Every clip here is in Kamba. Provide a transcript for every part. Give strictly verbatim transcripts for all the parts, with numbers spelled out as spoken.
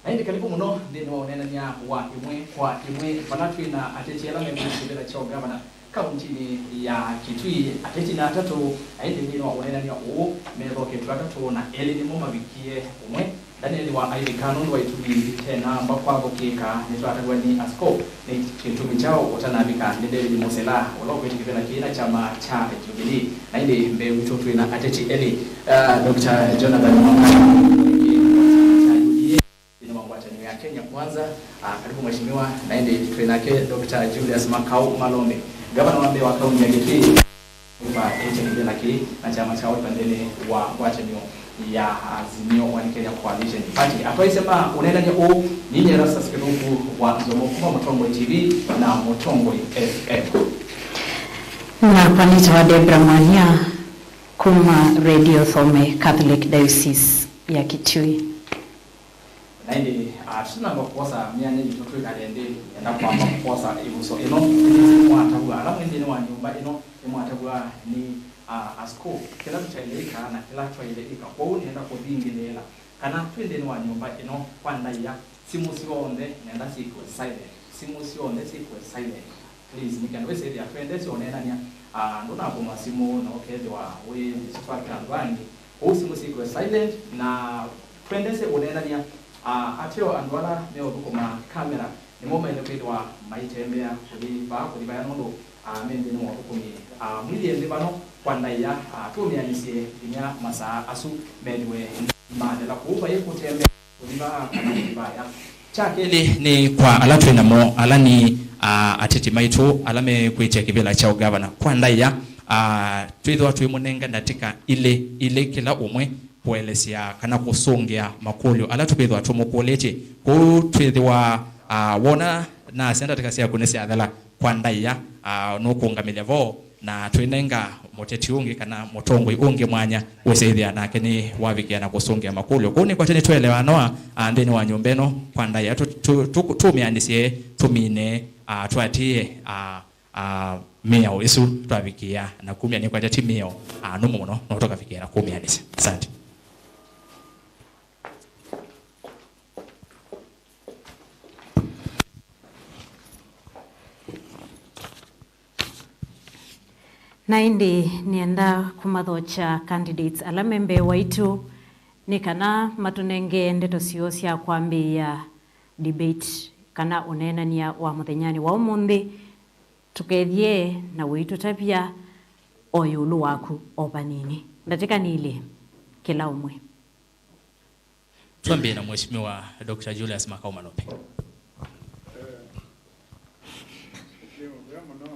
Na ĩndĩ karibu mũno nthĩnĩ wa ũneenany'a wa ĩmwe kwa ĩmwe, vala twĩ na ateti ala mekwĩtĩkĩla kya ũngavana kauntinĩ ya Kitui, ateti na atatũ, na ĩndĩ nthĩnĩ wa ũneenany'a ũũ, methoketw'e atatũ na elĩ nĩmo mavikie ũmwe ndanethĩwa aivika nũndũ wa itumi itenamba kwathũkĩĩka nĩtwatavw'a nĩ askovu. Nĩ kĩtumi kyaũ ũtanavika? Nĩ David Musela, ũla ũkwĩtĩkĩthw'a na kĩĩ na kyama kya Jubilee. Na ĩndĩ mbee witũ twĩ na ateti elĩ, uh, Doctor Jonathan Mwaka, kya U D A, nthĩnĩ wa ngwatanĩo ya Kenya Kwanza. Ah, karibu mheshimiwa. Na ĩndĩ twĩ nake Doctor Julius Makau Malombe, ngavana wa mbee wa kaunti ya Kitui, kwa ĩtĩkĩthw'a na kĩĩ na kyama kya Wiper nthĩnĩ wa ngwatanĩo ya Azimio One Kenya Coalition Party. Atwaĩsya ma ũneenany'a ũũ, ninyie Erastus Kĩthũku wa Nzomo kuma Mũtongoi T V na Mũtongoi F M. Nakwa nĩtawa Debra Mwania kuma Radio Thome Catholic Diocese ya Kitui. Na ĩndĩ, ah, tũtinamba kwosa myanya yitũ twĩkale nthĩ, nĩenda kwamba kwosa ĩvuso ĩno. Nĩnĩsĩ nĩmwatavw'a, ala mwĩ nthĩnĩ wa nyũmba ĩno, nĩmwatavw'a nĩ, ah, askovu. Kĩla tũtaĩle ĩka na kĩla twaĩle ĩka. Kwoou nĩenda kũthingĩlĩĩla kana twĩ nthĩnĩ wa nyũmba ĩno kwa ndaĩa, simũ syonthe nĩenda syĩkĩwe silent. Simũ syonthe syĩkĩwe silent. Please, nĩ kenda wĩsĩthĩa twendesye ũneenany'a. Ah, ndũnakũnwa simũ na ũkethĩwa wĩ nĩsĩ twakĩla andũ angĩ. Kwoou simũ syĩkĩwe silent na twendesye ũneenany'a. Ah, ateo andũ ala meũthũkũma kamera nĩmo maĩle kwĩthĩwa maitembea kũthi vaa kũthi vaya nũndũ, ah, me nthĩnĩ wa ũthũkũmi. Ah, mwĩthĩe nthĩ vano kwa ndaĩa, ah, tũmĩanĩsye nginya masaa asu methĩwe mathela kũu vai kũtembea kũthi vaa kana kũthi vaya. Kya kelĩ nĩ kwa ala twĩ namo, ala nĩ, ah, ateti maitũ ala mekwĩtya kĩvĩla kya ũgavana. Kwa ndaĩa, ah, twĩthĩwa twĩmũnenga ndatĩka ilĩ, ilĩ kĩla ũmwe kũelesya kana kũsũngĩa makũlyo ala tũkwĩthĩwa tũmũkũlĩtye. Kwoou twĩthĩwa, ah, wona nasya ndatĩka syaku nĩsyathela, kwa ndaĩa, ah, nũkũngamĩlya vo, na twĩnenga mũteti ũngĩ kana mũtongoi ũngĩ mwanya ũsyaĩthĩa nake nĩwavikĩa na kũsũngĩa makũlyo. Kwoou nĩkwatya nĩtũelewa noa, ah, nthĩnĩ wa nyũmba ĩno kwa ndaĩa tũ-, tũ-, tũ-, tũmĩanĩsye, tũmine, ah, tũatĩĩe, ah, ah, mĩao ĩsu twavikĩa na kumya. Nĩkwatya ti mĩao, ah, nũmũ mũno, no tũkavikĩa na kumyanĩsya. Asante. Na ĩndĩ nĩenda kũmathokya candidates ala me mbee waitũ nĩ kana matũnenge ndeto syoo sya kwambĩĩa debate kana ũneenany'a wa mũthenyanĩ wa ũmũnthĩ, tũkethye na ũitũtavya o ĩũlũ waku o vanini. Ndatĩka nĩ ilĩ kĩla ũmwe. Twambĩe na Mheshimiwa Doctor Julius Makau Malombe. Eh, nĩ mũvea mũno.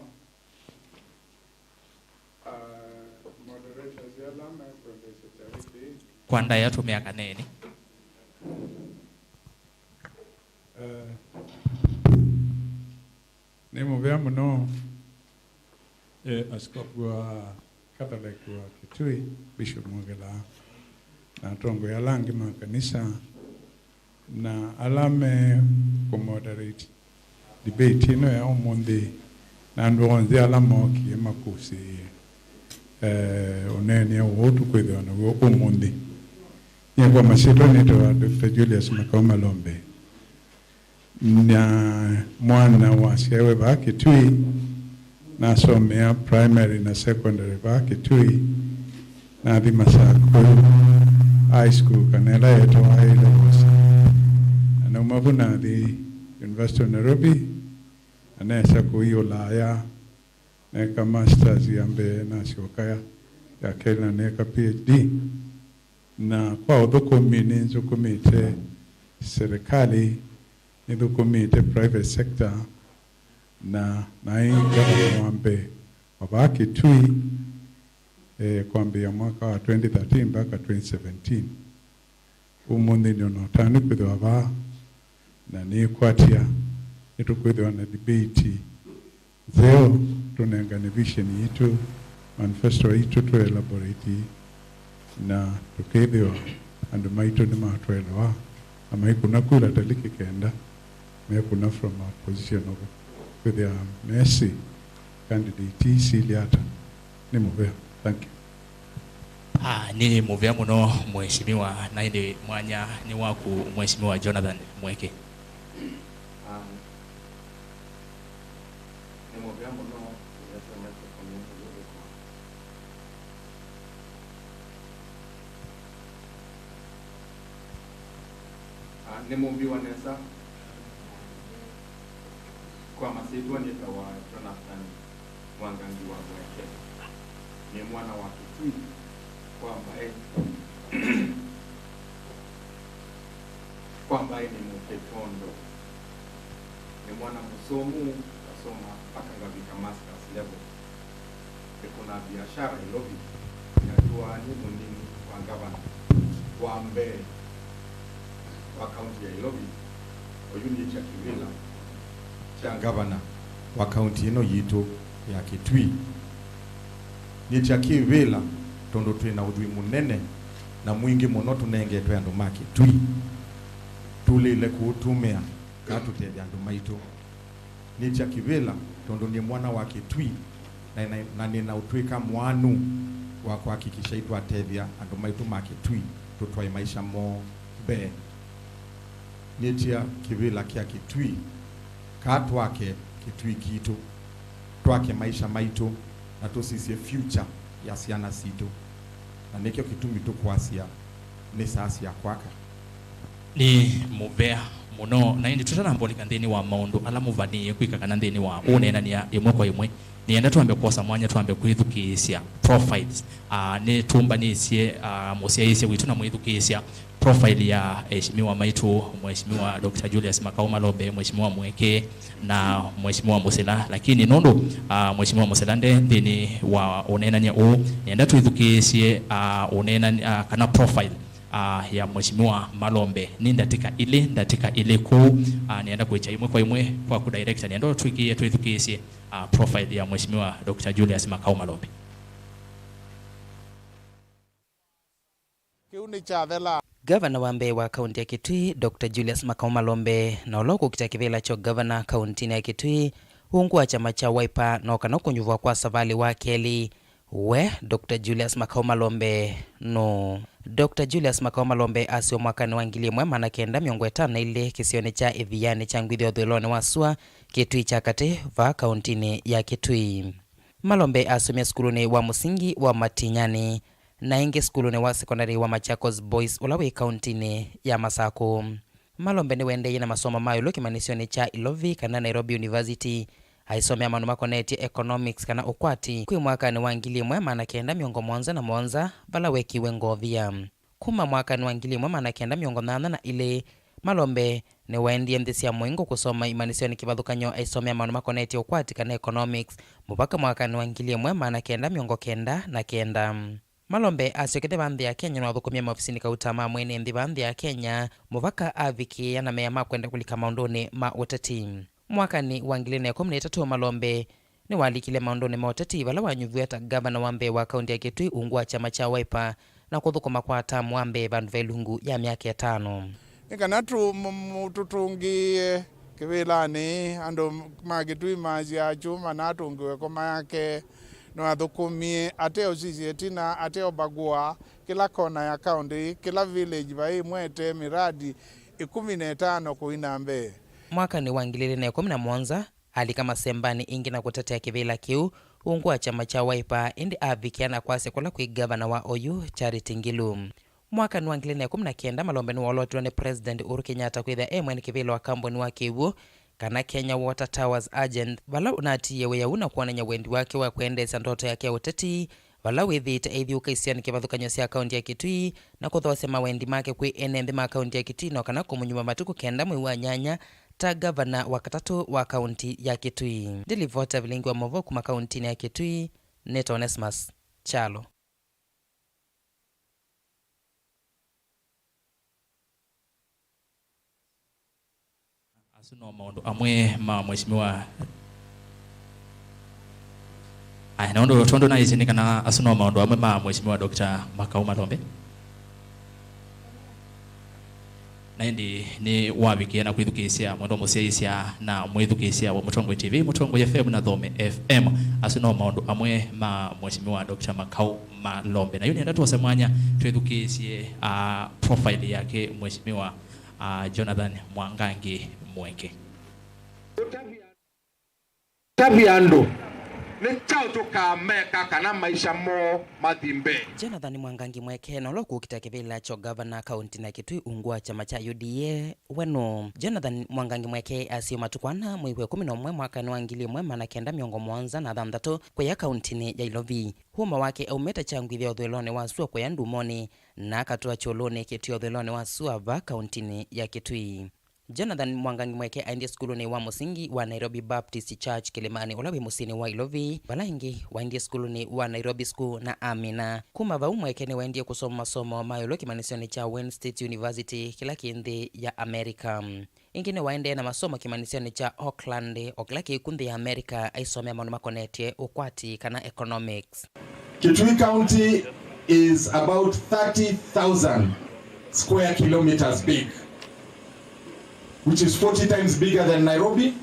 Ah, moderators ala mekwendesya kyaũ kĩĩ. Kwa ndaĩa tũmĩa kaneenĩ. Eh, nĩ mũvea mũno, eh, askovu wa Catholic wa Kitui, Bishop Mwongela, na atongoi ala angĩ ma kanisa, na ala me kũmoderate debate ĩno ya ũmũnthĩ, na andũ onthe ala mookie makũsĩĩe, eh, ũneenea ũũ tũkwĩthĩwa naw'o ũmũnthĩ. Nyie kwa masyĩtwa nĩtawa Doctor Julius Makau Malombe. Na mwana wasyaĩwe vaa Kitui, nasomea primary na secondary vaa Kitui, nathi Masakũ High School, kana ĩla yetawa A levels. Na nauma vu nathi University of Nairobi, na nesa kũi Ũlaya, neeka masters ya mbee, nasyoka ya, ya kelĩ, na neeka P H D. Na kwa ũthũkũmi nĩnthũkũmĩte serikali, nĩthũkũmĩte private sector, na naĩ ngavana wa mbee wa vaa Kitui, eh, kwambĩĩa mwaka wa twenty thirteen mpaka twenty seventeen. Ũmũnthĩ nĩ ona ũtanu kwĩthĩwa vaa, na nĩkwatya nĩtũkwĩthĩwa na debate nzeo, tũnengane vision yitũ, manifesto yitũ tũ elaborate, na tũkethĩwa andũ maitũ nĩmatũelewa, na maikũna kula ta liki kenda, mekũna from a position of kwĩthĩa mesĩ candidate isili ata. Nĩ mũvea. Thank you. Ah, nĩ mũvea mũno, Mheshimiwa, na ĩndĩ mwanya nĩ waku, Mheshimiwa Jonathan Mweke. Ah, nĩ mũvea mũno, kũyasya microphone yĩu ĩkwa. Ah, nĩmũmbiwa nesa. Kwa masyĩtwa nĩtawa Jonathan Mwangangi wa Mweke. Nĩ mwana wa Kĩtui kwa mbaĩ. Kwa mbaĩ nĩ Mũkĩtondo. Nĩ mwana mũsomu, ngasoma mpaka ngavika masters level. Nĩkũna biashara Ilovi, nĩtũaa nĩ mũnini wa ngavana wa mbee wa kaunti ya Ilovi, oyu nĩkya kĩvĩla kya ngavana wa kaunti ĩno yitũ ya Kĩtui. Nĩkya kĩvĩla tondũ twĩ na ũthwii mũnene na mwingĩ mũno tũnengetwe andũ ma Kĩtui. Tũlĩle kũũtũmĩa kana tũtethya andũ maitũ. Nĩkya kĩvĩla tondũ nĩ mwana wa Kĩtui na, na, na nĩna ũtw'ĩka mwanu wa kũhakikisha itwatethya andũ maitũ ma Kĩtui tũtwae maisha moo mbee. Nĩkya kĩvĩla kya Kĩtui, kaa twake Kĩtui kitũ, twake maisha maitũ, na tũsisye future ya syana sitũ. Na nĩkyo kĩtumi tũkwasya nĩ saa sya kwaka. Nĩ mũvea mũno, na ĩndĩ tũtanamba ũlika nthĩnĩ wa maũndũ ala mũvanĩĩe kwĩka kana nthĩnĩ wa ũneenany'a ĩmwe kwa ĩmwe, nĩenda twambe kwosa mwanya twambe kwĩthukĩĩsya profiles. Ah, nĩtũmbanĩsye, ah, mũsyaĩĩsya witũ na mwĩthukĩĩsya profile ya eheshimiwa maitũ, Mheshimiwa Doctor Julius Makau Malombe, Mheshimiwa Mweke, na Mheshimiwa Mũsila, lakini nũndũ, ah, Mheshimiwa Mũsila nde nthĩnĩ wa ũneenany'a ũũ, nĩenda twĩthukĩĩsye, ah, ũneenany'a, ah, kana profile, ah, ya Mheshimiwa Malombe nĩ ndatĩka ilĩ, ndatĩka ilĩ kũu. Ah, nĩenda kwĩkya ĩmwe kwa ĩmwe kwaku director, nĩenda ũtwĩkĩĩe twĩthukĩĩsye, ah, profile ya Mheshimiwa Doctor Julius Makau Malombe. Kĩu nĩkyathela. Ngavana wa mbee wa kaunti ya Kitui, Doctor Julius Makau Malombe, na ũla ũkũkita kĩvĩla kya ũngavana kauntinĩ ya Kitui, ungu wa kyama kya Wiper, no kana kũnyuvwa kwa savalĩ wa kelĩ. We, Doctor Julius Makau Malombe nũũ? Doctor Julius Makau Malombe asyo mwakanĩ wa ngili ĩmwe maana kenda mĩongo ĩtano na ilĩ kĩsionĩ kya Ĩvianĩ kya Ngwithya ũthũĩlonĩ wa sua, Kitui kya katĩ, vaa kauntinĩ ya Kitui. Malombe asomie sukulunĩ wa mũsingi wa Matinyani, na ĩngĩ sukulunĩ wa sekondalĩ wa Machakos Boys, ũla wĩ kauntinĩ ya Masakũ. Malombe nĩwaendeeie na masomo ma ĩũlũ kĩmanyĩsyonĩ kya Ilovi kana Nairobi University, aisomea maũndũ makonetye economics kana ũkwati kwĩ mwakanĩ wa ngili ĩmwe maana kenda mĩongo mũonza na mũonza, vala wekiwe ngovia. Kuma mwakanĩ wa ngili ĩmwe maana kenda mĩongo nyanya na ilĩ, Malombe nĩwaendie nthĩ sya mũingo kũsoma imanyĩsyonĩ kĩvathũkany'o aisomea maũndũ makonetye ũkwati kana economics mũvaka mwakanĩ wa ngili ĩmwe maana kenda mĩongo kenda na kenda. Malombe asyokethya vaa nthĩ ya Kenya na wathũkũmie maovisinĩ kauta ma mwene nthĩ vaa nthĩ ya Kenya mũvaka avikĩĩa na mea ma kwenda kũlika maũndũnĩ ma ũteti. Mwakanĩ wa ngili na ĩkũmi na ĩtatũ, Malombe nĩwalikile maũndũnĩ ma ũteti vala wanyuviwe ta ngavana wa mbee wa kaunti ya Kitui ungu wa kyama kya Wiper na kũthũkũma kwa tamu wa mbee vandũ va ilungu ya myaka ĩtano. Nĩ kana tũ-, m-, m-, tũtũngĩĩe kĩvĩlanĩ, andũ ma Kitui masyaa kyũma na atũngĩwe kũma yake. Nĩwathũkũmie ate ũsisya ĩtina, ate ũbagũa, kĩla kona ya kaunti, kĩla village vaĩ mwete miradi ĩkũmi na ĩtano kũi na mbee. Mwakanĩ wa ngili ilĩ na ĩkũmi na mũonza, alika masembanĩ ĩngĩ na kũtetea kĩvĩla kĩu ungu wa kyama kya Wiper, ĩndĩ avikĩa na kwasya kũla kwĩ ngavana wa oyu, Charity Ngilu. Mwakanĩ wa ngili na ĩkũmi na kenda, Malombe nĩwolotiwe nĩ President Uhuru Kenyatta kwĩthĩa e mwene kĩvĩla wa kambuni wa kĩw'ũ kana Kenya Water Towers Agent, vala ũnatiie wĩa ũu na kwonany'a wendi wake wa kwendeesya ndoto yake ya ũteti, vala wĩthĩĩte aithyũũka isionĩ kĩvathũkany'o sya kaunti ya Kitui na kũthoosya mawendi make kwĩ ene nthĩ ma kaunti ya Kitui, no kana kũmũnyuva matukũ kenda mwei wa nyanya ta ngavana wa katatũ wa kaunti ya Kitui. Ndilivota vilingi wa maũvoo kuma kauntinĩ ya Kitui, nĩtawa Onesmus Kyalo. Asu no maũndũ amwe ma Mheshimiwa. Aya, na ũndũ, tondũ naĩsĩ nĩ kana asu no maũndũ amwe ma Mheshimiwa Doctor Makau Malombe. Na ĩndĩ nĩ wavikĩa na kwĩthukĩĩsya mwendwa mũsyaĩĩsya na mwĩthukĩĩsya wa Mũtongoi T V, Mũtongoi F M na Thome F M. Asu no maũndũ amwe ma Mheshimiwa Doctor Makau Malombe. Na yu nĩenda twose mwanya twĩthukĩĩsye, ah, profile yake Mheshimiwa, ah, Jonathan Mwangangi Mweke. Ũtavya andũ nĩ kyaũ tũkameka kana maisha moo mathi mbee? Jonathan Mwangangi Mweke na ũla ũkũkita kĩvĩla kya ũgavana kaũntinĩ ya Kitui ungu wa kyama kya U D A we nũũ? Jonathan Mwangangi Mweke asyaiwe matukũ ana mwei wa ĩkũmi na ũmwe mwakanĩ wa ngili ĩmwe maana kenda mĩongo mũonza na thanthatũ kũya kaũntinĩ ya Ilovi. Ũũma wake aumĩte Kyangwithya ũthũĩlonĩ wa sua kũya Ndumonĩ, na akatũa Kyũlũnĩ Kĩtio ũthũĩlonĩ wa sua vaa kaũntinĩ ya Kitui. Jonathan Mwangangi Mweke aendie sukulunĩ wa mũsingi wa Nairobi Baptist Church Kĩlĩmanĩ, ũla wĩ mũsyĩnĩ wa Ilovi, vala ĩngĩ waendie sukulunĩ wa Nairobi School na amina. Kuma vau, Mweke nĩwaendie kũsoma masomo ma ĩũlũ kĩmanyĩsyonĩ kya Wayne State University, kĩla kĩ nthĩ ya America. Ĩngĩ nĩwaendee na masomo kĩmanyĩsyonĩ kya Oakland, o kĩla kĩku nthĩ ya America, aisomea maũndũ makonetye ũkwati kana economics. Kitui County is about thirty thousand square kilometers big, which is forty times bigger than Nairobi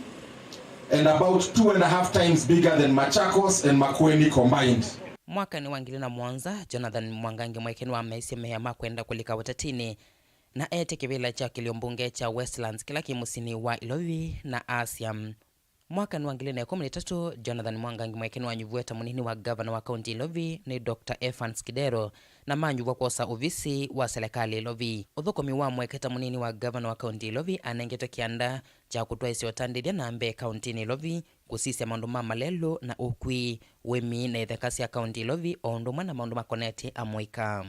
and about two and a half times bigger than Machakos and Makueni combined. Mwakanĩ wa ngili na mũonza, Jonathan Mwangangi Mweke nĩwameisye mea ma kwenda kũlika ũtetinĩ, na eetĩkĩlĩla kya kĩlio mbunge kya Westlands kĩla kĩ mũsyĩnĩ wa Ilovi na asya. Mwakanĩ wa ngili na ĩkũmi na itatũ, Jonathan Mwangangi Mweke nĩwanyuviwe ta mũnini wa ngavana wa kaunti ya Ilovi nĩ Doctor Evans Kidero, na manyuvwa kwosa ovisi wa selekalĩ Ilovi. Ũthũkũmi wa Mweke ta mũnini wa ngavana wa kaunti ya Ilovi anengetwe kĩanda kya kũtwaĩsya ũtandĩthya na mbee kauntinĩ Ilovi, kũsisya maũndũ ma malelũ na ũkui, ũĩmi na itheka sya kaunti Ilovi, o ũndũ ũmwe na maũndũ makonetye amũika.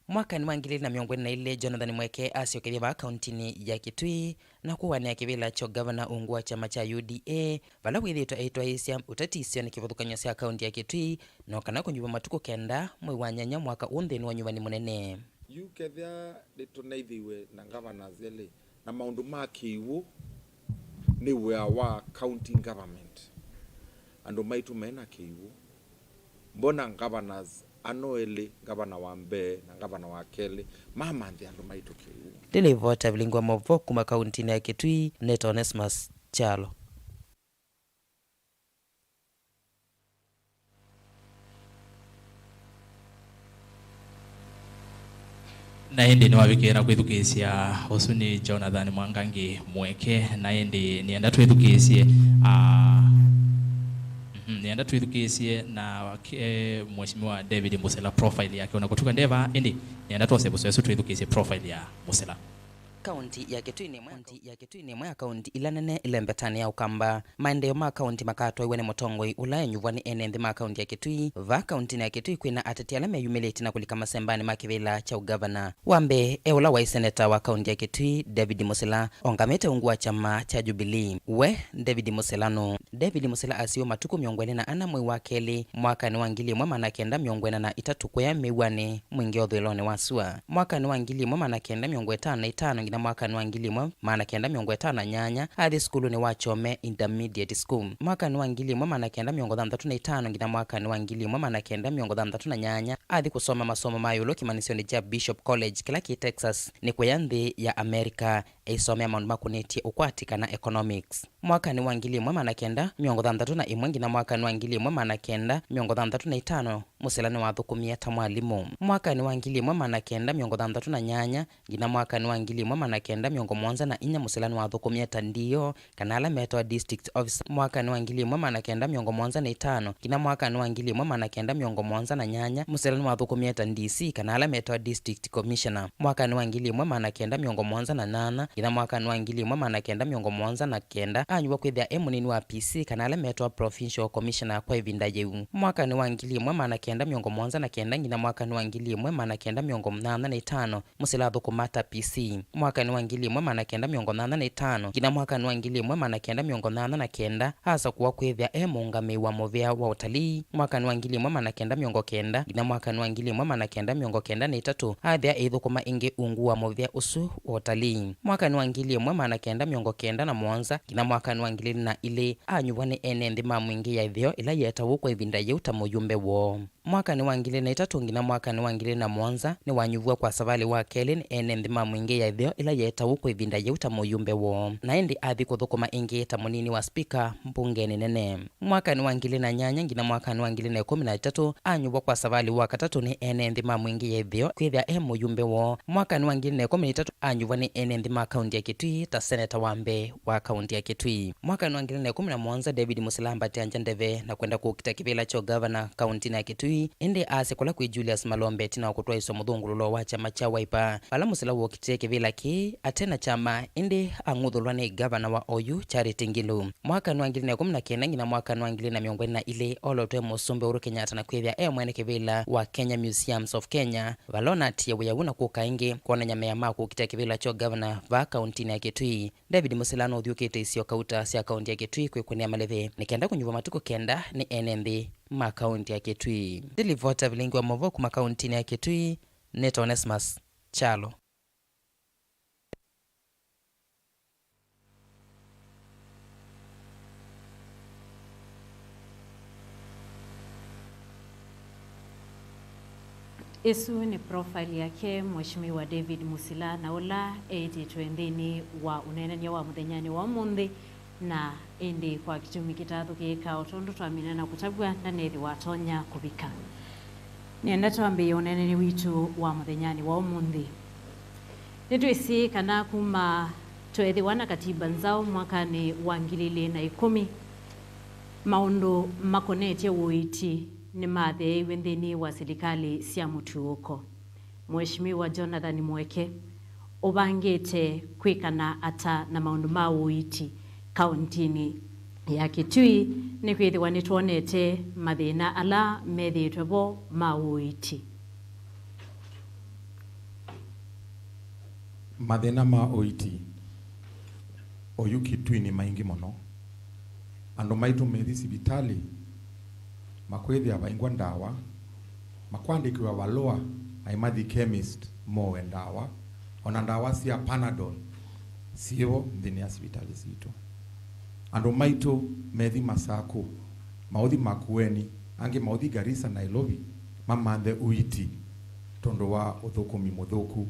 Mwakanĩ wa ngili ilĩ na mĩongo ĩlĩ na ilĩ, Jonathan Mweke asyokethya vaa kauntinĩ ya Kitui na kũanĩa kĩvĩla kya ũgavana ungu wa kyama kya U D A, vala wĩthĩĩtwe aitwaĩĩsya ũteti isionĩ kĩvathũkany'o sya kaunti ya Kitui, no kana kũnyuva matukũ kenda mwei wa nyanya mwaka ũũ nthĩnĩ wa nyuvani mũnene. Yu kethĩa nĩtũnaithiwe na governors elĩ, na maũndũ ma kĩw'ũ nĩ wĩa wa county government. Andũ maitũ mena kĩw'ũ. Mbona governors ano elĩ, ngavana wa mbee na ngavana wa kelĩ, mamanthĩa andũ maitũ kĩw'ũ? Nĩ livoti ya vilingi wa maũvoo kuma kauntinĩ ya Kitui, nĩtawa Onesmus Kyalo. Na ĩndĩ nĩwavikĩĩa na kwĩthukĩĩsya, ũsu nĩ Jonathan Mwangangi Mweke. Na ĩndĩ nĩenda twĩthukĩĩsye, ah, mhm, nĩenda twĩthukĩĩsye na, eh, Mheshimiwa David Musila profile yake, ona kũtuka ndeva, ĩndĩ nĩenda twose vũseo ũsu twĩthukĩĩsye profile ya Musila. Kaunti ya Kitui nĩ ĩmwe, kaunti ya Kitui nĩ ĩmwe ya kaunti ila nene ilembetanĩ ya Ũkamba. Maendeeo ma kaunti makatwaiwe nĩ mũtongoi ũla enyuvwa nĩ ene nthĩ ma kaunti ya Kitui. Vaa kauntinĩ ya Kitui kwĩna ateti ala meyumĩlĩtye na kũlika masembanĩ ma kĩvĩla kya ũgavana. Wa mbee e ũla waĩ seneta wa kaunti ya Kitui, David Musila, ongamĩte ungu wa kyama kya Jubilee. We David Musila nũ? David Musila asyiwe matukũ mĩongo ĩlĩ na ana mwei wa kelĩ mwakanĩ wa ngili ĩmwe maana kenda mĩongo ĩna na itatũ kũya mĩw'anĩ mwingĩ ũthũĩlonĩ wa sua. Mwakanĩ wa ngili ĩmwe maana kenda mĩongo ĩtano na itano nginya mwakanĩ wa ngili ĩmwe maana kenda mĩongo ĩtano na nyanya athi sukulunĩ wa Kyome Intermediate School. Mwakanĩ wa ngili ĩmwe maana kenda mĩongo thanthatũ na itano nginya mwakanĩ wa ngili ĩmwe maana kenda mĩongo thanthatũ na nyanya athi kũsoma masomo ma ĩũlũ kĩmanyĩsyonĩ kya Bishop College kĩla kĩ Texas, nĩ kũya nthĩ ya America, eisomea maũndũ makonetye ũkwati kana economics. Mwakanĩ wa ngili ĩmwe maana kenda mĩongo thanthatũ na ĩmwe nginya mwakanĩ wa ngili ĩmwe maana kenda mĩongo thanthatũ na itano, Musila nĩwathũkũmie ta mwalimũ. Mwakanĩ wa ngili ĩmwe maana kenda mĩongo thanthatũ na nyanya nginya mwakanĩ wa ngili ĩmwe maana kenda mĩongo mũonza na inya, Musila nĩwathũkũmie ta D O, kana ala metawa district officer. Mwakanĩ wa ngili ĩmwe maana kenda mĩongo mũonza na itano nginya mwakanĩ wa ngili ĩmwe maana kenda mĩongo mũonza na nyanya, Musila nĩwathũkũmie ta D C, kana ala metawa district commissioner. Mwakanĩ wa ngili ĩmwe maana kenda mĩongo mũonza na nyanya nginya mwakanĩ wa ngili ĩmwe maana kenda mĩongo mũonza na kenda, anyuwa kwĩthĩa e mũnini wa P C, kana ala metawa provincial commissioner kwa ĩvinda yĩu. Mwakanĩ wa ngili ĩmwe maana kenda mĩongo mũonza na kenda nginya mwakanĩ wa ngili ĩmwe maana kenda mĩongo nyanya na itano, Musila athũkũma ta P C. Mwakanĩ wa ngili ĩmwe maana kenda mĩongo nyanya na itano nginya mwakanĩ wa ngili ĩmwe maana kenda mĩongo nyanya na kenda, asakũwa kwĩthĩa e mũũngamĩi wa mũvĩa wa ũtalii. Mwakanĩ wa ngili ĩmwe maana kenda mĩongo kenda nginya mwakanĩ wa ngili ĩmwe maana kenda mĩongo kenda na itatũ, athĩa eithũkũma ĩngĩ ungu wa mũvĩa ũsu wa ũtalii. Mwakanĩ wa ngili ĩmwe maana kenda mĩongo kenda na mũonza nginya Mwakanĩ wa ngili ilĩ na ilĩ, anyuvwa nĩ ene nthĩ ma Mwingĩ ya Ĩtheo ĩla yeetawa ũu kwa ĩvinda yĩu ta mũyumbe woo. Mwakanĩ wa ngili ilĩ na itatũ nginya mwakanĩ wa ngili ilĩ na mũonza, nĩwanyuviw'e kwa savalĩ wa kelĩ nĩ ene nthĩ ma Mwingĩ ya Ĩtheo ĩla yeetawa ũu kwa ĩvinda yĩu ta mũyumbe woo, na ĩndĩ athi kũthũkũma ĩngĩ ta mũnini wa spika mbungenĩ nene. Mwakanĩ wa ngili ilĩ na nyanya nginya mwakanĩ wa ngili ilĩ na ĩkũmi na itatũ, anyuviw'e kwa savalĩ wa katatũ nĩ ene nthĩ ma Mwingĩ ya Ĩtheo kwĩthĩa e mũyumbe woo. Mwakanĩ wa ngili ilĩ na ĩkũmi na itatũ, anyuviw'e nĩ ene nthĩ ma kaunti ya Kitui ta seneta wa mbee wa kaunti ya Kitui. Mwakanĩ wa ngili ilĩ na ĩkũmi na mũonza, David Musila ambatĩangya ndeve na kwenda kũkita kĩvĩla kya ũgavana kauntinĩ ya Kitui, ĩndĩ aasya kũla kwĩ Julius Malombe ĩtina wa kũtwaĩswa mũthũngũlũlo wa kyama kya Wiper. Vala Musila wokitĩe kĩvĩla kĩĩ ate na kyama, ĩndĩ ang'uthũlwa nĩ gavana wa oyu, Charity Ngilu. Mwakanĩ wa ngili ilĩ na ĩkũmi na kenda nginya mwakanĩ wa ngili ilĩ na mĩongo ĩlĩ na ilĩ, olotwe mũsumbĩ Uhuru Kenyatta na kwĩthĩa e mwene kĩvĩla wa Kenya Museums of Kenya, vala onatie wĩa w'o na kũka ĩngĩ kwonany'a mea ma kũkita kĩvĩla kya ũgavana vaa kauntinĩ ya Kitui. David Musila nũthyũkĩte isio kauta sya kaunti ya Kitui kwĩkũnĩa malĩvi nĩ kenda kũnyuvwa matukũ kenda nĩ ene nthĩ ma kaunti ya Kitui. Ndilivota vilingi wa maũvoo kuma kauntinĩ ya Kitui, nĩtawa Onesmus Kyalo. Ĩsu nĩ profile yake Mheshimiwa David Musila, na ũla eĩtĩtwe nthĩnĩ wa ũneenany'a wa mũthenyanĩ wa ũmũnthĩ, na ĩndĩ kwa kĩtumi kĩtaathũkĩĩka, o tondũ twamina na kũtavw'a, ndanethĩwa atonya kũvika. Nĩenda twambĩĩe ũneenany'a witũ wa mũthenyanĩ wa ũmũnthĩ. Nĩtwĩsĩ kana kuma tweethĩwa na katiba nzaũ mwakanĩ wa ngili ilĩ na ĩkũmi, maũndũ makonetye ũiiti nĩmatheeiw'e nthĩnĩ wa silikalĩ sya mũtuũko. Mheshimiwa Jonathan Mweke ũvangĩte kwĩkana ata na maũndũ ma ũiiti kauntinĩ ya Kitui, nĩkwĩthĩwa nĩtwonete mathĩna ala methĩĩtwe vo ma ũiiti? Mathĩna ma ũiiti oyu Kitui nĩ maingĩ mũno. Andũ maitũ methi sivitalĩ, makwĩthĩa vaingwa ndawa, makwandĩkĩwa valũa, ai mathi chemist moe ndawa, ona ndawa sya Panadol syĩvo nthĩnĩ ya sivitalĩ sitũ. Andũ maitũ methi Masakũ, maũthi Makueni, angĩ maũthi Garissa, Nairobi, mamanthe ũiiti tondũ wa ũthũkũmi mũthũku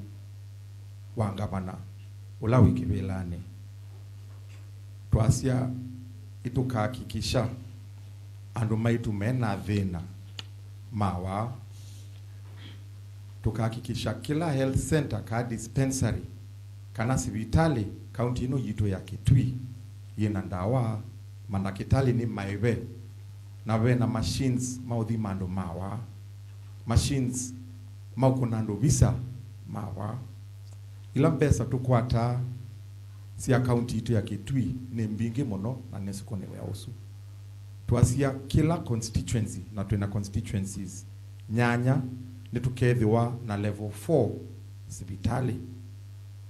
wa ngavana ũla wĩ kĩvĩlanĩ. Twasya ĩtũkahakikisha andũ maitũ mena thĩna mawaa. Tũkahakikisha kĩla health center kana dispensary kana sivitalĩ kaunti ĩno yitũ ya Kitui yĩna ndawa, mandakĩtalĩ nĩ maĩve, na vena machines ma ũthima andũ mawaa, machines ma ũkũna andũ visa mawaa. Ila mbesa tũkwataa sya kaunti itũ ya Kitui nĩ mbingĩ mũno na nĩsũkũnĩwĩa ũsu. Twasya kĩla constituency, na twĩna constituencies nyanya, nĩtũkethĩwa na level four sivitalĩ,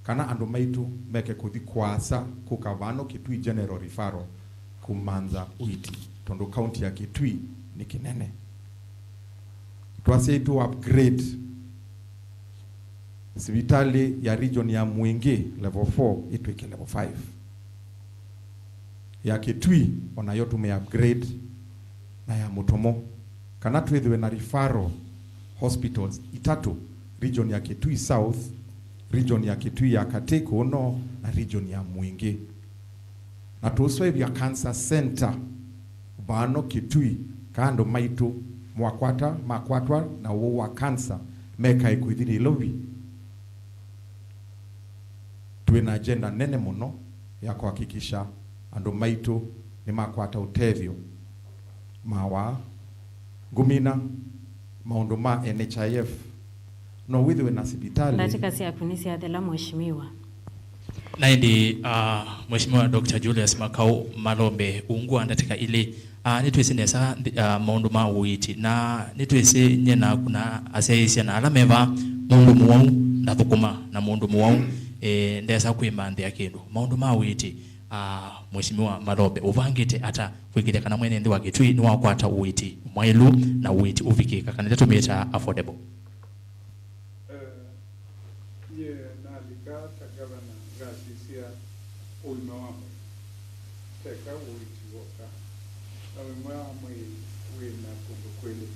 kana andũ maitũ meke kũthi kũasa kũka vano Kitui General Referral kũmantha ũiiti, tondũ kaunti ya Kitui nĩ kĩnene. Twasya ĩtũ upgrade sivitalĩ ya region ya Mwingĩ level four ĩtw'ĩke level five. Ya Kitui onayo tũmĩ upgrade na ya Mũtomo, kana twĩthĩwe na referral hospitals itatũ, region ya Kitui South, region ya Kitui ya katĩ kũũ no, na region ya Mwingĩ. Na tũũsũĩvya cancer center vano Kitui, ka andũ maitũ mwakwata, makwatwa na ũwau wa cancer mekae kũthi Nairobi. Twĩ na agenda nene mũno ya kũhakikisha andũ maitũ nĩmakwata ũtethyo mawaa. Ngũmina maũndũ ma N H I F, no wĩthĩwe na sivitalĩ. Ndatĩka syaku nĩsyathela, Mheshimiwa. Na ĩndĩ, ah, Mheshimiwa Doctor Julius Makau Malombe, ungu wa ndatĩka ilĩ, ah, nĩtwĩsĩ nesa nthĩ-, ah, maũndũ ma ũiiti, na nĩtwĩsĩ nyie naku na asyaĩĩsya na ala me vaa, mũndũ mũwau ndathũkũma, na mũndũ mũwau, eh, ndesa kwĩmanthĩa kĩndũ. Maũndũ ma ũiiti, ah, Mheshimiwa Malombe, ũvangĩte ata kwĩkĩthya kana mwene nthĩ wa Kitui nĩwakwata ũiiti mwaĩlu na ũiiti ũvikĩĩka, kana ĩla tũmĩtaa affordable? Eh, nyie nalika ta gavana ngasisya ũima wa mwĩĩ. Teka ũiiti w'oka, na ũima wa mwĩĩ wĩ na kũndũ kwĩlĩ,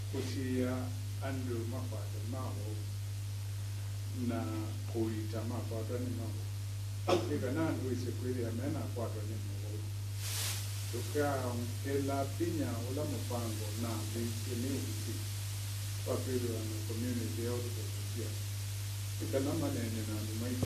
kũsiĩĩa andũ makwatwe mawau na kũiita makwatwa nĩ mawau, nĩ kana andũ ĩsĩ kwĩthĩa menakwatwa nĩ mawau. Tũkaongela vinya ũla mũvango nambĩĩisye nĩ ũiiti wa kwĩthĩwa na community health volunteers, nĩ kana maneene na andũ maitũ.